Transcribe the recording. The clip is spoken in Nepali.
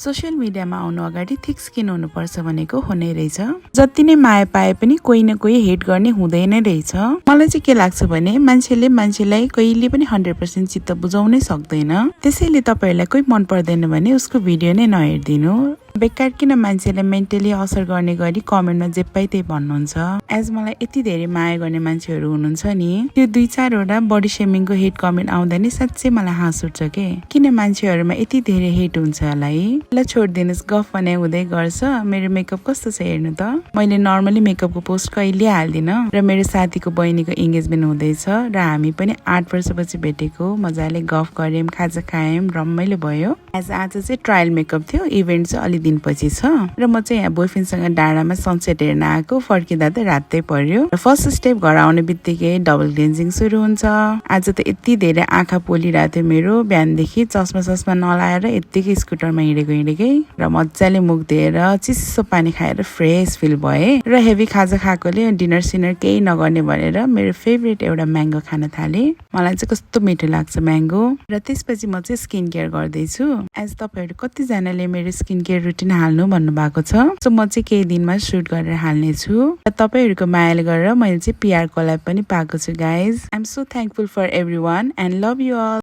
सोशल मिडियामा आउनु अगाडि थिक स्किन हुनुपर्छ भनेको हुने रहेछ। जति नै माया पाए पनि कोही न कोही हेट गर्ने हुँदैन रहेछ। मलाई चाहिँ के लाग्छ भने मान्छेले मान्छेलाई कहिले पनि 100% चित्त बुझाउनै सक्दैन। त्यसैले तपाईहरुलाई कोही मन पर्दैन भने उसको भिडियो नै नहेर्दिनु। बेकार किन मान्छेलाई मेन्टली असर गर्ने गरी कमेन्टमा जे पाइ त्यही भन्नुहुन्छ। एज मलाई यति धेरै माया गर्ने मान्छेहरू हुनुहुन्छ नि, त्यो 2-4 वटा बडी शेमिङको हेट कमेन्ट आउँदा नि साच्चै मलाई हाँस उठ्छ के। किन मान्छेहरुमा यति धेरै हेट हुन्छ होला है। ल छोड्दिनुस्, गफ भने हुँदै गर्छ। मेरो मेकअप कस्तो छ हेर्नु त। मैले नर्मली मेकअपको पोस्ट कहिले हाल्दिन र मेरो साथीको बहिनीको एंगेजमेन्ट हुँदैछ र हामी पनि 8 वर्षपछि भेटेको। मजाले गफ गर्यौं, खाजा खायौं, रमाइलो भयो। आज चाहिँ ट्रायल मेकअप थियो। इभेन्ट चाहिँ अलि दिनपछि छ र म चाहिँ यहाँ बोयफ्रेन्डसँग डाँडामा सनसेट हेर्न आएको। फर्किँदा त रातै पर्यो र फर्स्ट स्टेप घर आउने बित्तिकै डबल क्लिन्जिङ सुरु हुन्छ। आज त यति धेरै आँखा पोलिरहेको थियो मेरो। बिहानदेखि चस्मा नलाएर यत्तिकै स्कुटरमा हिँडेकै र मजाले मुख धोएर चिसो पानी खाएर फ्रेस फिल भए र हेभी खाजा खाएकोले डिनर सिनर केही नगर्ने भनेर मेरो फेभरेट एउटा म्याङ्गो खान थाले। मलाई चाहिँ कस्तो मिठो लाग्छ म्याङ्गो। र त्यसपछि म चाहिँ स्किन केयर गर्दैछु। एज तपाईहरु कतिजनाले मेरो स्किन केयर रुटिन हाल्नु भन्नु भएको छ, सो म चाहिँ केही दिनमा सुट गरेर हाल्ने छु। र तपाईहरुको मायाले गरेर मैले चाहिँ PR कोल्याब पनि पाएको छु guys. I am so thankful for everyone and love you all.